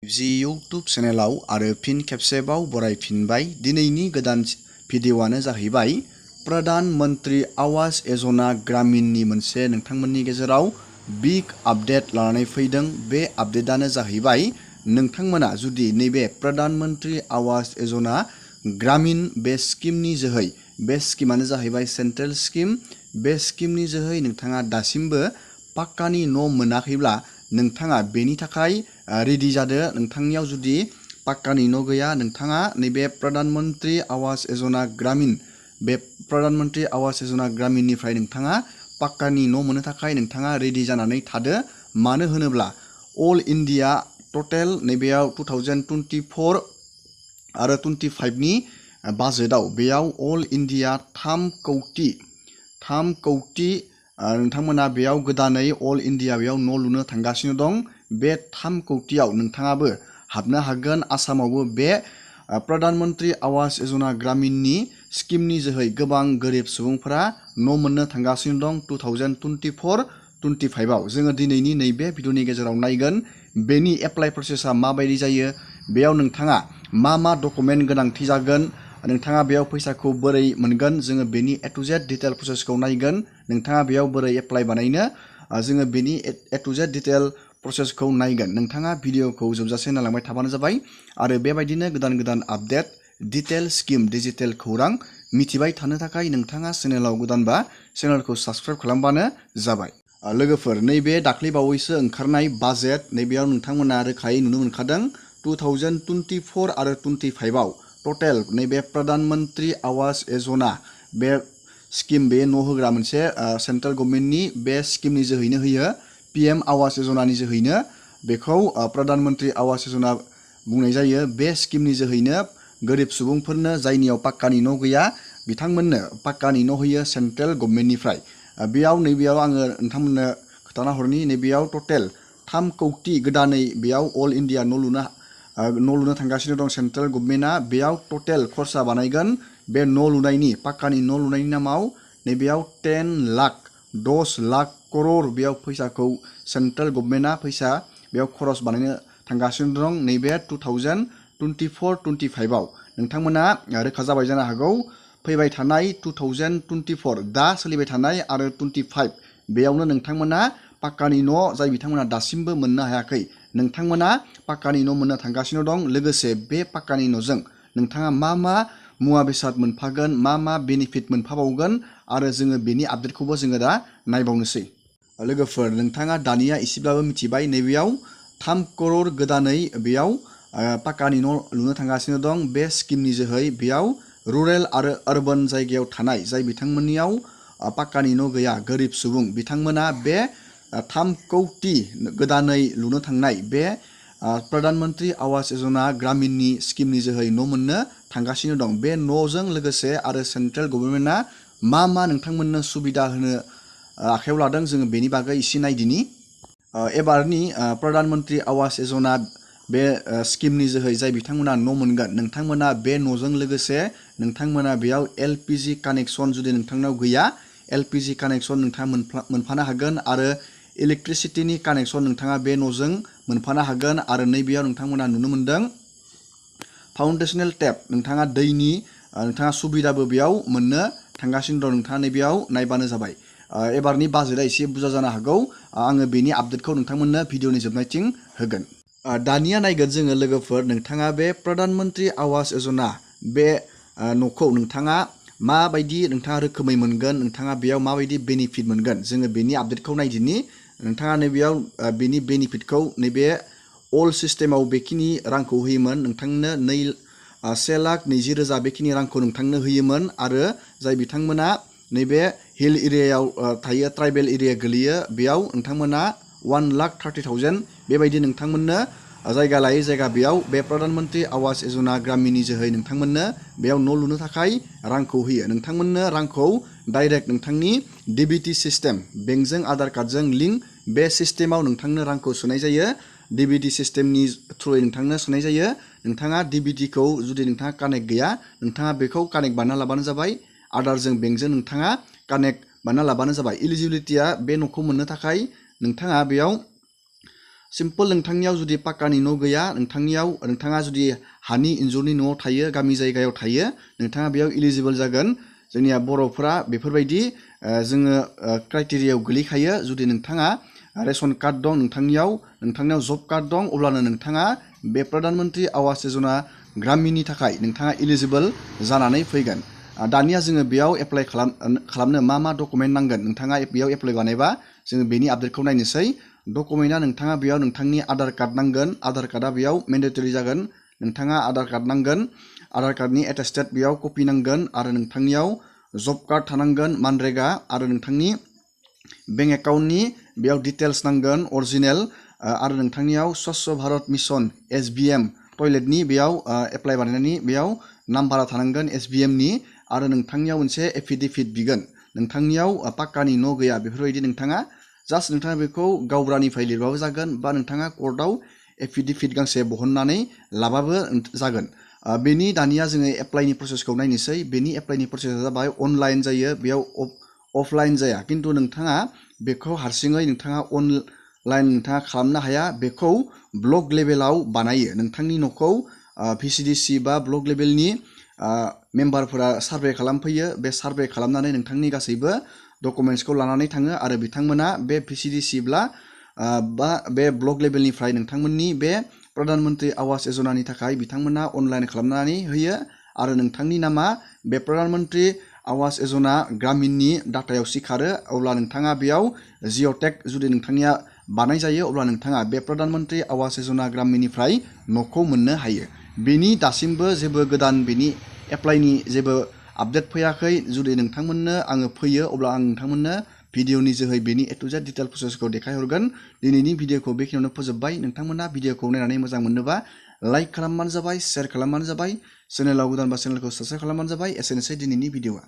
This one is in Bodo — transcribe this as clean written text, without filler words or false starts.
जि इउटुब चेनेलाव आरो फिन खेबसेबाव बरायफिनबाय। दिनैनि गोदान भिडिअआनो जाहैबाय प्रधान मंत्री आवास योजना ग्रामीणनि मोनसे नोंथांमोननि गेजेराव बिग आपडेट लानानै फैदों। बे आपडेटआनो जाहैबाय नोंथांमोना जुदि नैबे प्रधान मंत्री आवास योजना ग्रामीण बे स्किमनि जोहै, बे स्किमानो जाहैबाय सेंट्रेल स्किम, बे स्किमनि जोहै नोंथाङा दासिमबो पाक्कानि न' मोनाखैब्ला नोंथाङा बेनि थाखाय रेडि जादो। नोंथांनियाव जुदि पाक्कानि न' गैया, नोंथाङा नैबे प्रधान मंत्री आवास योजना ग्रामीण, बे प्रधान मंत्री आवास योजना ग्रामीणनिफ्राय नोंथाङा पाक्कानि न' मोननो थाखाय नोंथाङा रेडि जानानै थादो। मानो होनोब्ला अल इन्डिया टटेल नैबेयाव 2024 आरो 25 नि बाजेटआव बेयाव अल इन्डिया 3 कौटि नोंथांमोना बेयाव गोदानै अल इन्डिया बेयाव न' लुनो थांगासिनो दं। बे 3 कौटियाव नोंथाङाबो हाबनो हागोन। आसामावबो बे प्रधान मंत्री आवास योजना ग्रामीणनि स्किमनि जोहै गोबां गोरिब सुबुंफोरा न' मोननो थांगासिनो दं। 2024-25आव जोङो दिनैनि नैबे भिडिअनि गेजेराव नायगोन बेनि एप्लाइ प्रसेसा माबायदि जायो, बेयाव नोंथाङा मा डकुमेन्ट गोनांथि जागोन, नोंथाङा बेयाव फैसाखौ बोरै मोनगोन, जोङो बेनि ए टु जेड डिटेल प्रसेसखौ नायगोन। नोंथाङा बेयाव बोरै एप्लाइ बानायनो, जोङो बेनि ए टु जेड डिटेल प्रसेसखौ नायगोन। नोंथाङा भिडिअखौ जोबजासे नायलांबाय थाबानो जाबाय आरो बेबायदिनो गोदान आपडेट, डिटेल स्किम, डिजिटेल खौरां मिथिबाय थानो थाखाय नोंथाङा चेनेलाव गोदानबा चेनेलखौ साबस्क्राइब खालामबानो जाबाय। लोगोफोर, नैबे दाख्लै बावैसो ओंखारनाय बाजेट, नैबेयाव नोंथांमोना रोखायै नुनो मोनखादों 2024 आरो 25आव टटेल नैबे प्रधान मंत्री आवास योजना बे स्किम, बे न' होग्रा मोनसे सेंट्रेल गभर्नमेन्टनि बे स्किमनि जोहैनो होयो। PM आवास योजनानि जोहैनो बेखौ प्रधान मंत्री आवास योजना बुंनाय जायो। बे स्किमनि जोहैनो गोरिब सुबुंफोरनो जायनियाव पाक्कानि न' गैया बिथांमोननो पाक्कानि न' होयो सेंट्रेल गभर्नमेन्टनिफ्राय। बेयाव नैबेयाव आङो नोंथांमोननो खोन्थाना हरनि, नैबेयाव टटेल 3 कौटि गोदानै बेयाव अल इन्डिया न' लुनो थांगासिनो दं सेंट्रेल गभर्नमेन्टआ। बेयाव टटेल खरसा बानायगोन बे न' लुनायनि, पाक्कानि न' लुनायनि नामाव नैबेयाव 10 लाख करोड़ बेयाव फैसाखौ सेंट्रेल गभर्नमेन्टआ फैसा बेयाव खरस बानायनो थांगासिनो दं। नैबे 2024-25आव नोंथांमोना रोखा जाबाय जानो हागौ फैबाय थानाय 2024 दा सोलिबाय थानाय आरो 25 बेयावनो नोंथांमोना पाक्कानि न' जाय बिथांमोना दासिमबो मोननो हायाखै, नोंथांमोना पाक्कानि न' मोननो थांगासिनो दं। लोगोसे बे पाक्कानि न'जों नोंथाङा मा मुवा बेसाद मोनफागोन, मा बेनिफिट मोनफाबावगोन, आरो जोङो बेनि आपडेटखौबो जोङो दा नायबावनोसै। लोगोफोर, नोंथाङा दानिया एसेब्लाबो मिथिबाय नैबेयाव 3 करोड़ गोदानै बेयाव पाक्कानि न' लुनो थांगासिनो दं बे स्किमनि जोहै। बेयाव रुरेल आरो अर्बान जायगायाव थानाय जाय बिथांमोननियाव पाक्कानि न' गैया, गोरिब सुबुं, बिथांमोना बे 3 कौटि गोदानै लुनो थांनाय बे प्रधान मंत्री आवास योजना ग्रामीणनि स्किमनि जोहै न' मोननो थांगासिनो दं। बे न'जों लोगोसे आरो सेंट्रेल गभर्नमेन्टआ मा नोंथांमोननो सुबिदा होनो आखायाव लादों, जोङो बेनि बागै एसे नायदिनि। एबारनि प्रधान मंत्री आवास योजना बे स्किमनि जोहै जाय बिथांमोना न' मोनगोन, नोंथांमोना बे न'जों लोगोसे नोंथांमोना बेयाव LPG कानेक्सन, जुदि नोंथांनाव गैया LPG कानेक्सन नोंथाङा मोनफानो हागोन, आरो इलेक्ट्रिसिटिनि कानेक्सन नोंथाङा बे न'जों मोनफानो हागोन। आरो नैबेयाव नोंथांमोना नुनो मोनदों फाउन्डेसनेल टेप, नोंथाङा दैनि नोंथाङा सुबिदाबो बेयाव मोननो थांगासिनो दं। नोंथाङा नैबेयाव नायबानो जाबाय। एबारनि बाजेटआ एसे बुरजा जानो हागौ, आङो बेनि आपडेटखौ नोंथांमोननो भिडिअनि जोबनायथिं होगोन। दानिया नायगोन जोङो लोगोफोर, नोंथाङा बे प्रधान मंत्री आवास योजना बे न'खौ नोंथाङा माबायदि नोंथाङा रोखोमै मोनगोन, नोंथाङा बेयाव माबायदि बेनिफिट मोनगोन, जोङो बेनि आपडेटखौ नायदिनि। नोंथाङा नैबेयाव बेनि बेनिफिटखौ नैबे अल्ड सिस्टेमाव बेखिनि रांखौ होयोमोन, नोंथांनो 1,20,000 बेखिनि रांखौ नोंथांनो होयोमोन। आरो जाय बिथांमोना नैबे हिल एरियायाव थायो, ट्राइबेल एरिया गोलैयो, बेयाव नोंथांमोना 1,30,000 बेबायदि नोंथांमोननो जायगा लायै जायगा बेयाव बे प्रधान मंत्री आवास योजना ग्रामीणनि जोहै नोंथांमोननो बेयाव न' लुनो थाखाय रांखौ होयो। नोंथांमोननो रांखौ डाइरेक्ट नोंथांनि DBT सिस्टेम, बेंकजों आधार कार्डजों लिंक, बे सिस्टेमाव नोंथांनो रांखौ सोनाय जायो। DBT सिस्टेमनि थ्रुयै नोंथांनो सोनाय जायो। नोंथाङा DBTखौ जुदि नोंथाङा कानेक्ट गैया, नोंथाङा बेखौ कानेक्ट बानायना लाबानो जाबाय। आधारजों बेंकजों नोंथाङा कानेक्ट बानायना लाबानो जाबाय। इलिजिबिलिटिया बे न'खौ मोननो थाखाय नोंथाङा बेयाव सिम्पल नोंथांनियाव जुदि पाक्कानि न' गैया नोंथाङा जुदि हानि इन्जुरनि न'आव थायो गामि जायगायाव थायो नोंथाङा बेयाव इलिजिबल जागोन जोंनिया बर'फोरा बेफोरबायदि जोङो क्राइटेरियायाव गोलैखायो जुदि नोंथाङा रेशन कार्ड दं नोंथांनियाव जब कार्ड दं अब्लानो नोंथाङा बे प्रधान मन्त्रि आवास योजना ग्रामिननि थाखाय नोंथाङा इलिजिबल जानानै फैगोन दानिया जोङो बेयाव एप्लाइ खालामनो मा डकुमेन्ट नांगोन नोंथाङा बेयाव एप्लाइ बानायबा जोङो बेनि आपडेटखौ नायनोसै डकुमेन्टआ नोंथाङा बेयाव नोंथांनि आधार कार्ड नांगोन आधार कार्डआ बेयाव मेन्डेटरि जागोन नोंथाङा आधार कार्ड नांगोन आधार कार्डनि एटेस्टेड बेयाव कपि नांगोन आरो नोंथांनियाव जब कार्ड थानांगोन मानरेगा आरो नोंथांनि बेंक एकाउन्टनि बेयाव डिटेल्स नांगोन अरिजिनेल आरो नोंथांनियाव स्वच्छ भारत मिशन SBM टयलेटनि बेयाव एप्लाइ बानायनायनि बेयाव नाम्बारा थानांगोन SBMनि आरो नोंथांनियाव मोनसे एफिडेभिट बिगोन नोंथांनियाव पाक्कानि न' गैया बेफोरबायदि नोंथाङा नोंथाङा बेखौ गावब्रानिफ्राय लिरबाबो जागोन बा नोंथाङा कर्टआव एफिडेभिट गांसे बहननानै लाबाबो जागोन बेनि दानिया जोङो एप्लाइनि प्रसेसखौ नायनोसै बेनि एप्लाइनि प्रसेसा जाबाय अनलाइन जायो बेयाव अफलाइन जाया खिन्थु नोंथाङा बेखौ हारसिङै नोंथाङा अनलाइन खालामनो हाया बेखौ ब्लक लेभेलाव बानायो नोंथांनि न'खौ VCDC बा ब्लक लेभेलनि मेम्बारफोरा सार्भे खालामफैयो बे सार्भे खालामनानै नोंथांनि गासैबो डकुमेन्ट्सखौ लानानै थाङो आरो बिथांमोना बे VCDC बा बे ब्लक लेभेलनिफ्राय नोंथांमोननि बे प्रधान मन्त्रि आवास योजनानि थाखाय बिथांमोना अनलाइन खालामनानै होयो आरो नोंथांनि नामा बे प्रधान मन्त्रि आवास योजना ग्रामिननि डाटायाव सिखारो अब्ला नोंथाङा बेयाव जिअ'टेग जुदि नोंथांनिया बानाय जायो अब्ला नोंथाङा बे प्रधान मन्त्रि आवास योजना ग्रामिननिफ्राय न'खौ मोननो हायो बेनि दासिमबो जेबो गोदान बेनि एप्लाइनि जेबो आपडेट फैयाखै जुदि नोंथांमोननो आङो फैयो अब्ला आं नोंथांमोननो भिडिअनि जोहै बेनि A to Z डिटेल प्रसेसखौ देखायहरगोन दिनैनि भिडिअखौ बेखिनियावनो फोजोबबाय नोंथांमोना भिडिअखौ नायनानै मोजां मोनोबा लाइक खालामबानो जाबाय शेयार खालामबानो जाबाय चेनेलाव गोदानबा चेनेलखौ साबस्क्राइब खालामबानो जाबाय एसेनोसै दिनैनि भिडिअआ